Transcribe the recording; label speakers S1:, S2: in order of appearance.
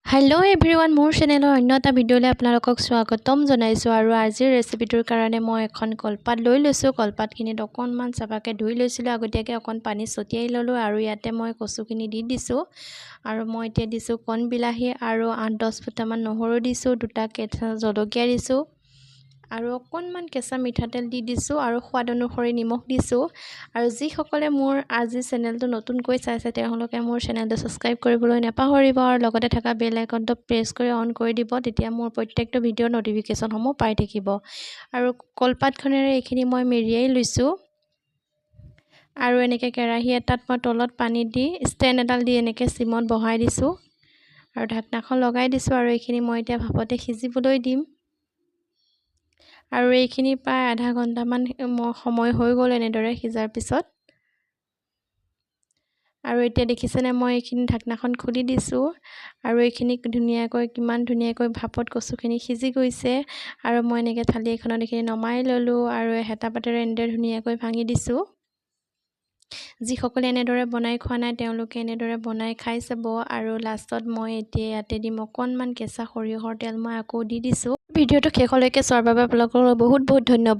S1: Hello' everyone, মোৰ চেনেলৰ অন্য এটা ভিডিঅ'লৈ আপোনালোকক স্বাগতম জনাইছোঁ। আৰু আজিৰ ৰেচিপিটোৰ কাৰণে মই এখন কলপাত লৈ লৈছোঁ। কলপাতখিনিত অকণমান চাফাকৈ ধুই লৈছিলোঁ আগতীয়াকৈ, অকণ পানী ছটিয়াই ল'লোঁ আৰু ইয়াতে মই কচুখিনি দি দিছোঁ। আৰু মই এতিয়া দিছোঁ কণ বিলাহী আৰু 8-10 ফুটামান নহৰু দিছোঁ, দুটা কেঁচা জলকীয়া দিছোঁ আৰু অকণমান কেঁচা মিঠাতেল দি দিছোঁ আৰু সোৱাদ অনুসৰি নিমখ দিছোঁ। আৰু যিসকলে মোৰ আজি চেনেলটো নতুনকৈ চাইছে, তেওঁলোকে মোৰ চেনেলটো ছাবস্ক্ৰাইব কৰিবলৈ নাপাহৰিব আৰু লগতে থকা বেল আইকনটো প্ৰেছ কৰি অন কৰি দিব। তেতিয়া মোৰ প্ৰত্যেকটো ভিডিঅ'ৰ ন'টিফিকেশ্যনসমূহ পাই থাকিব। আৰু কলপাতখনেৰে এইখিনি মই মেৰিয়াই লৈছোঁ। আৰু এনেকৈ কেৰাহী এটাত মই তলত পানী দি, ষ্টেণ্ড এডাল দি এনেকৈ চিমত বহাই দিছোঁ আৰু ঢাকনাখন লগাই দিছোঁ। আৰু এইখিনি মই এতিয়া ভাপতে সিজিবলৈ দিম। আৰু এইখিনি প্ৰায় আধা ঘণ্টামান মই সময় হৈ গ'ল এনেদৰে সিজাৰ পিছত। আৰু এতিয়া দেখিছেনে, মই এইখিনি ঢাকনাখন খুলি দিছোঁ আৰু এইখিনি ধুনীয়াকৈ, কিমান ধুনীয়াকৈ ভাপত কচুখিনি সিজি গৈছে। আৰু মই এনেকৈ থালি এখনত এইখিনি নমাই ল'লোঁ আৰু হেতা পাতেৰে এনেদৰে ধুনীয়াকৈ ভাঙি দিছোঁ। যিসকলে এনেদৰে বনাই খোৱা নাই, তেওঁলোকে এনেদৰে বনাই খাই চাব। আৰু লাষ্টত মই এতিয়া ইয়াতে দিম অকণমান কেঁচা সৰিয়হৰ তেল, মই আকৌ দি দিছোঁ। ভিডিঅ'টো শেষলৈকে চোৱাৰ বাবে আপোনালোকৰ বহুত বহুত ধন্যবাদ।